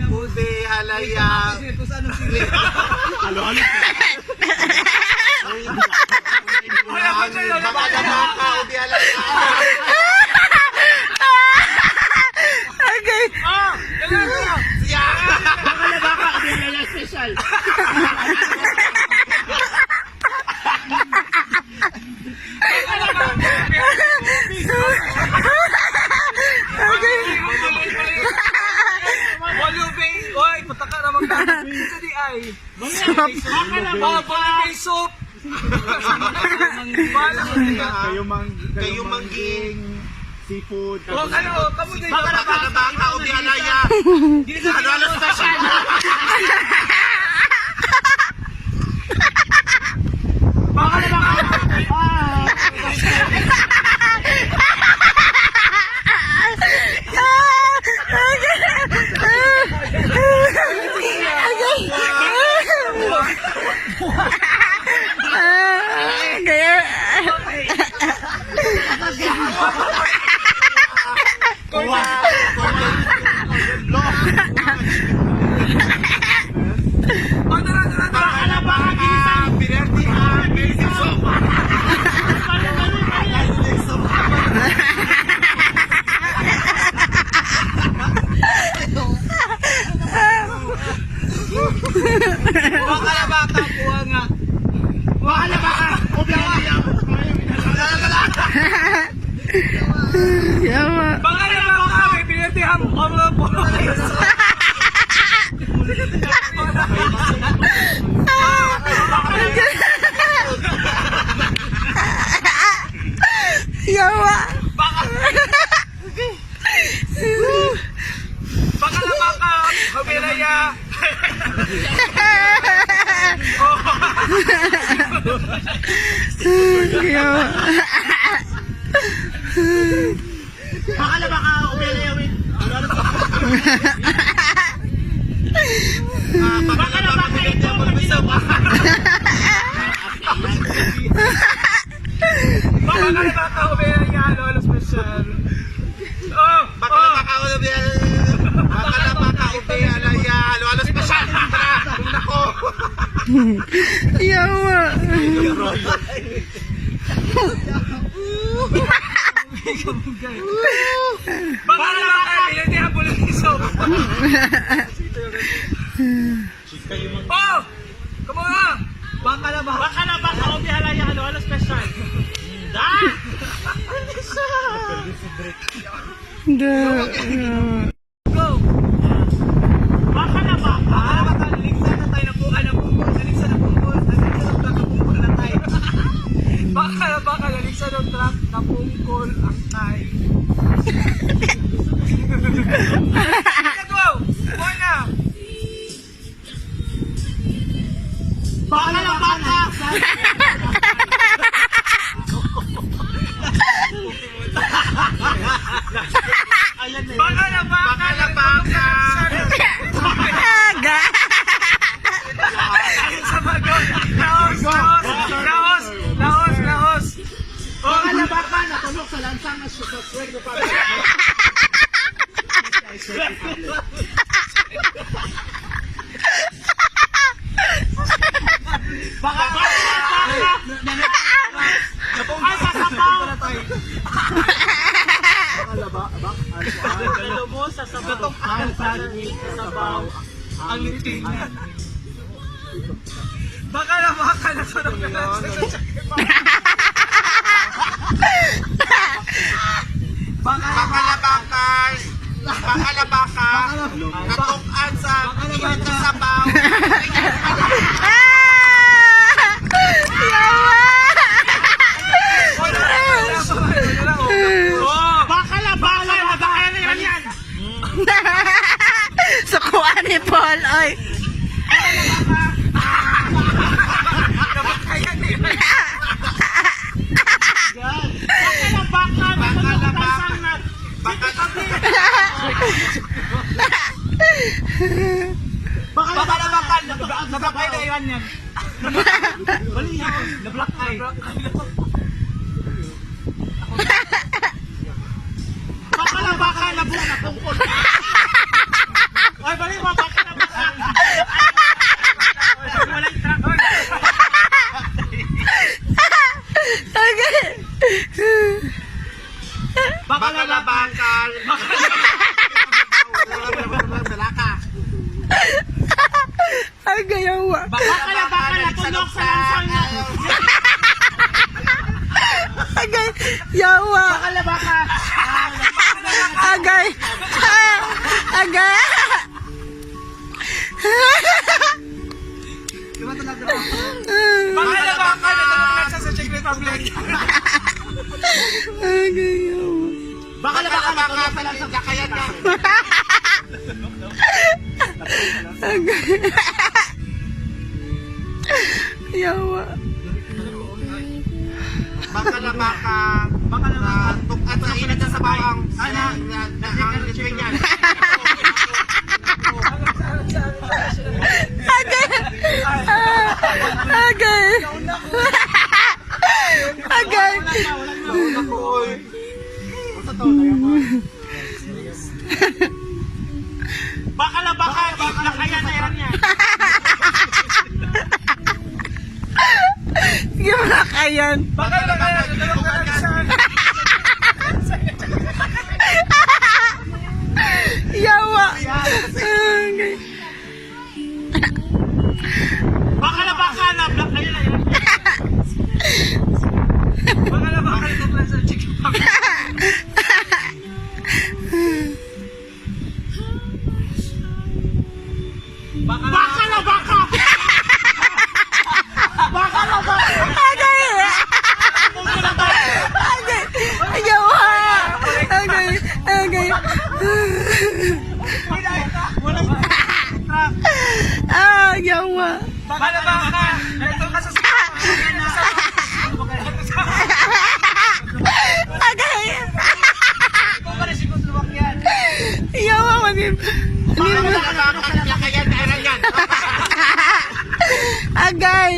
Ube halaya. Halo-halo. Wala pa siya, wala pa Baka na baka, ube halaya. Okay. Ah! Dala na! Baka na baka, ube halaya special. Okay. Walo bay! Oy, pataka na magkakabi sa di ay. Baka na Ah, baka. walo bay soup! Bahala ko siya. Kayo mang Kayo mangging. Seafood. Oh, ano, kamo din. Baka na baka, ube halaya. Halo-halo special. Baka na baka. Okay. Ah, kaya Oh, tara, tara, tara. Baka na baka ginisang. Binerti ha, binerti sopa. Baka na baka, buha nga. Baka na baka. Ube halaya. Yawa. Baka na baka, may pinatiham ang mga buha. Yawa. Baka Baka na baka, kamelaya. Yawa. Baka na baka ube halaya with. Halo-halo. Baka na baka, ito Baka na baka, kamelaya, lolo special. Oh, Baka na baka, ube Baka na baka, ube halaya. Halo-halo special. Tara, nako. Yawa. Baka na baka, pinatiham mo lang iso. Oh! Come on na! Baka na baka. Baka na baka ube halaya halo-halo special. Da! Da. Go! Baka na baka. Baka na baka, naligsan na tayo ng buka na pungkol, naligsan na pungkol, naligsan ng truck na pungkol na tayo. Baka na baka, naligsan ng truck na pungkol ang tayo. Go! Go na! Baka na baka. Ayan na. Baka na baka! Baka na baka. Aga. Ayun sa bago! Laos! Laos! Laos! Laos! Laos! Baka na baka natulog sa lansang na sa swag na para. Baka baka baka. Ay sa sabaw. Nalubos sa sabaw. Ang sabaw. Ang liting. Baka na baka na sa Baka na baka. Baka na baka. Natukan sa init na sabaw. Ah! Yawa. Baka na baka baka na yan yan. Sukuan ni Paul, oy. Baka na baka Baka na natulog sa baka. lansang na. Baka Baka na baka na na yan yan. Balihaw. Na black eye. Baka na baka na buka na tungkol. Ay bali ba Yawa. Baka na baka natulog sa langsang na. Agay. Yawa. Baka na baka. Agay. Ah, agay. Baka na baka natulog lang siya sa Czech Republic. Agay, yawa. Baka na baka natulog sa langsang. Kaya ka. Agay. Yawa. Baka na baka. Baka na baka. At sa init sa bawang. Ana, na ang Lithuanian. Agay. Ah, agay. Agay. Baka na baka. Nakaya na iran niya. Sige mo na kayan. Baka na baka natulog lang siya. Yawa. Agay. Baka na baka na. Black kayo na iran niya. Baka na baka natulog lang sa Czech Republic. Baka na baka. Baka na baka. Agay. Agay. Yawa. Agay. Agay. Walang Ah, yawa. Baka na baka natulog ka sa Agay. Kung ka na Czechoslovakian. Yawa manim. Baka na baka. Kaya na iran yan. Agay.